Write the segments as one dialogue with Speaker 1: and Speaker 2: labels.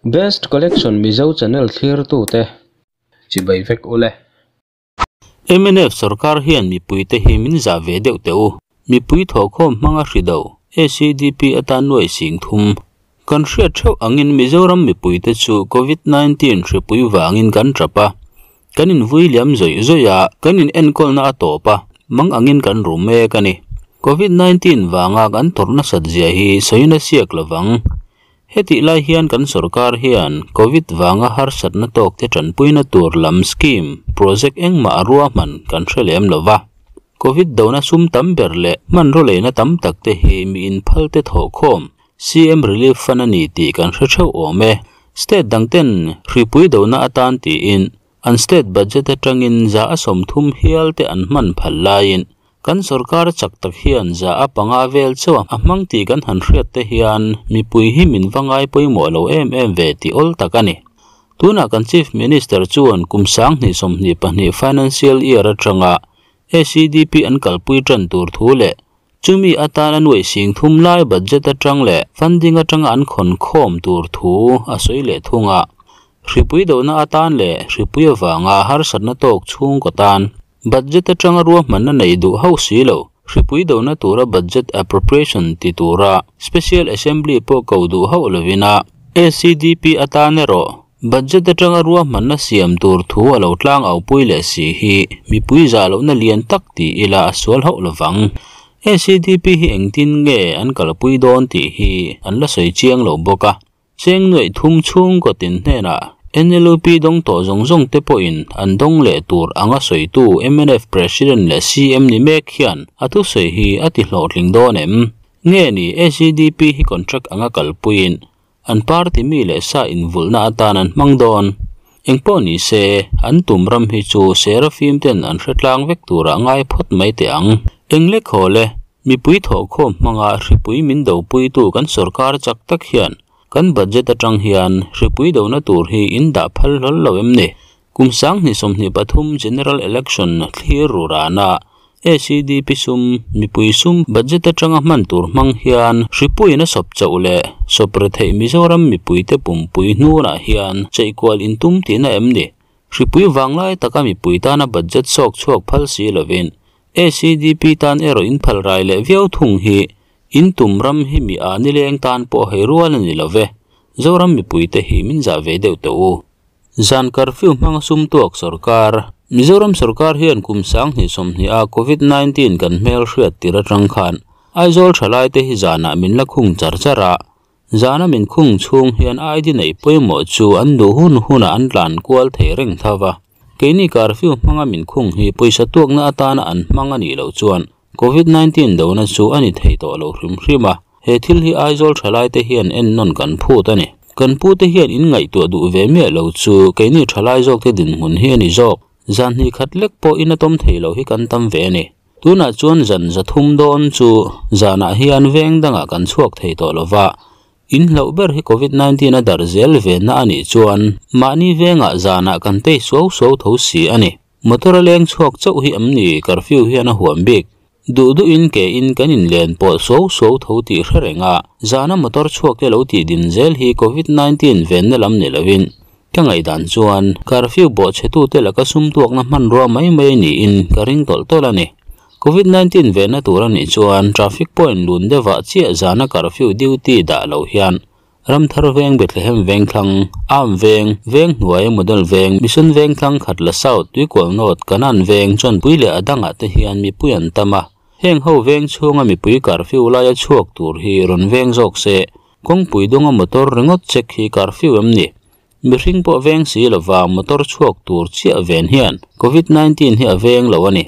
Speaker 1: Best Collection Mizo channel thlirtute chibai vek ule.
Speaker 2: Mnf sorkar hian mipuite hi min zah ve deuh teh u. Mipui thawhkhawm hmanga hri do, ACDP atan nuai sing thum. Kan hriat theuh angin Mizoram mipuite chu Covid 19 hripui vangin kan tap a, kan invui liam zawih zawih a, kan in enkawlna a tawp a, mang angin kan ru mek a ni. Covid 19 vanga kan tawrh nasat zia hi sawina siak lovang. Hetih lai hian kan sorkar hian Covid vanga harsatna tawkte tanpuina tur lam scheme, project engmah a ruahman kan hre lem lo va. Covid dona sum tam ber leh hmanraw leina tam tak te hi mi inphalte thawhkhawm, CM Relief Fund a ni tih kan hre theuh awm e. State dangten hripui dona atan tiin An state budget atangin 30% hial te an hman phal laiin kan sorkar chak tak hian 5% vel chauh a hmang tih kan han hriat te hian mipui hi min va ngai pawimawh lo em em ve tih awl tak a ni. Tunah kan Chief Minister chuan kum 2022 financial year atanga ACDP an kalpui tan tur thu leh chumi atana nuaih sing thum lai budget atang leh funding atanga an khawn khawm tur thu a sawi leh thung a. Hripui dohna atan leh hripui avanga harsatna tawk chhungkaw tan budget atanga ruahmanna nei duh hauh si lo. Hripui dohna tura budget appropriation ti tura Special Assembly pawh ko duh hauh lovin a ACDP atan erawh budget atanga ruahmanna siam tur thu a lo tlang aupui leh si hi mipui zah lohna lian tak ti ila a sual hauh lovang. ACDP hi engtin nge an kalpui dawn tih hi an la sawi chiang lo bawk a. Cheng nuaih thum chhungkaw tin hnenah NLUP dawng tawh zawng zawng te pawhin an dawng leh tur anga sawitu mnf President leh CM ni mek hian a thusawi hi a ti hlawhtling dawn em? Nge ni ACDP hi contract anga kalpuiin an party mi leh sa invulhna atan an hmang dawn? Engpawh ni se, an tum ram hi chu Seraphim ten an hre tlang vek turah ngai phawt mai teh ang. Englek haw le, Mipui thawhkhawm hmanga hripui min dopuitu kan sorkar chak tak hian kan budget atang hian hripui dona tur hi in dah phal hlawl lo em ni? Kum 2023 General Election thlir ru rana ACDP sum, mipui sum budget atanga hman tur hmang hian hripuiin a sawp chauh leh sawp retheih Mizoram mipuite pumpui hnunah hian cheihkual intum tihna em ni? Hripui vanglai taka mipui tana budget sawk chhuak phal si lovin ACDP tan erawh in phal rai leh viau thung hi in tum ram hi mi a nileng tan pawh hei rual a ni lo ve. Zoram mipuite hi min zah ve deuh tawh u. Zan curfew hmanga sum tuak sorkar. Mizoram sorkar hian kum 2020 a Covid 19 kan hmel hriat tir atang khan Aizawl thalaite hi zanah min la khung char char a, Zana min khung chhung hian ID neih pawimawh chu an duh hun hunah an tlan kual thei reng tho va. Keini curfew hmanga min khung hi pawisa tuakna atana an hmang a nih loh chuan Covid 19 dona chu a ni thei tawh lo hrim hrim a. He thil hi Aizawl thalaite hian ennawn kan phut a ni. Kan pute hian in ngaihtuah duh ve miah lo chu keini thalai zawkte dinhmun hi a ni zawk. Zan hnih khat lek pawh in a tawm thei lo hi kan tam ve a ni. Tunah chuan zan 300 dawn chu zanah hian veng dangah kan chhuak thei tawh lo va, in hlauh ber hi Covid 19 a darh zel venna a nih chuan mahni vengah zanah kan tei suau suau tho si a ni. Motor a leng chhuak chauh hi am ni curfew hian a huam bik. Duh duhin ke in kan inlen pawh suau suau tho tih hre reng a, zana motor chhuak te lo tih din zel hi Covid 19 venna lam ni lovin ka ngaihdan chuan curfew bawhchhetute laka sum tuakna hmanrua mai mai niin ka ring tawlh tawlh a ni. Covid 19 venna tur a nih chuan traffic point lun deuhah chiah zana curfew duty dah lo hian Ramthar veng, Bethlehem veng thlang, Arm veng, veng hnuai, Model veng, Mission veng thlang, Khatla South, Tuikual North, Kanan veng, Chawnpui leh a dangah te hian mipui an tam a. Heng ho veng chhunga mipui curfew laia chhuak tur hi rawn veng zawk se, kawngpui dunga motor ringawt check hi curfew em ni? Mihring pawh veng si lova motor chhuak tur chiah ven hian Covid 19 hi a veng lo a ni.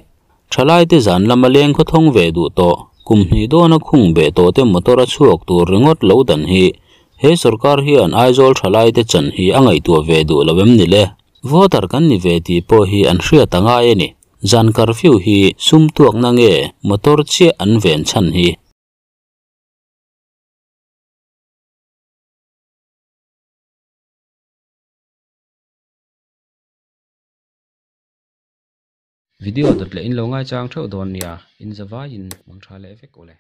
Speaker 2: Thalaite zan lama leng khawthawng ve duh tawh, kum hnih dawna khung beh tawh te motor a chhuak tur ringawt lo dan hi he sorkar hian Aizawl thalaite chan hi a ngaihtuah ve duh lo em ni le? Voter kan ni ve tih pawh hi an hriat a ngai a ni. Zan curfew hi sum tuakna nge motor chiah an ven chhan hi?
Speaker 1: Video dawt leh in lo ngaichang theuh dawn nia, in zavaiin mang tha leh vek ule.